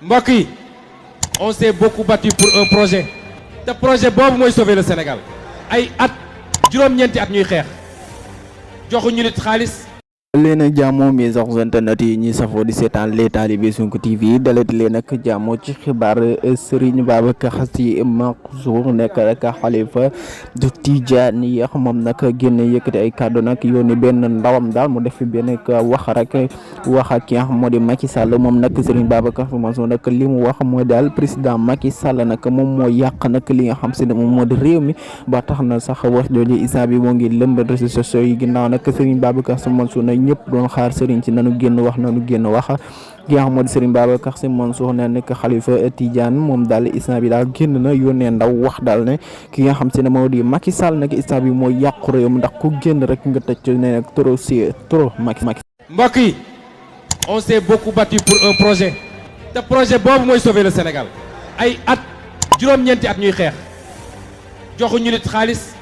mbokk yi on s'est beaucoup battu pour un projet te projet boobu mooy sauver le Sénégal ay at juróom-ñeenti at ñuy xeex joxuñu nit xaalis. leen ak jàmmoo mi sax internet yi ñi safoo di seetaan les talibé Sonko TV dalati leen ak jàmmoo ci xibaar Serigne Babacar Sy Mansour nekk rek xalifa du Tijaan yi moom nag génn yëkkati ay kàddu nag yónni benn ndawam daal mu def fi benn wax rek wax ak ki nga xam moo di Macky Sall moom nag Serigne Babacar Sy Mansour nag li mu wax mooy daal président Macky Sall nag moom moo yàq nag li nga xam si ne moom moo di réew mi ba tax na sax wax jooju instant bi moo ngi lëmb réseaux sociaux yi ginnaaw nag Serigne Babacar Sy Mansour ñëpp doon xaar Serigne ci nanu génn wax ki nga xam moo di Serigne Babacar Sy Mansour ne nekk xalifa Tidiane moom daal instant bi daal génn na yónnee ndaw wax daal ne ki nga xam si ne moo di Macky Sall nag instant bi moo yàqu réew mi ndax ku génn rek nga tëj ne nag trop Macky. mbokk yi on s'est beaucoup battu pour un projet te projet boobu mooy sauver le Sénégal ay at juróom-ñeenti at ñuy xeex joxuñu nit xaalis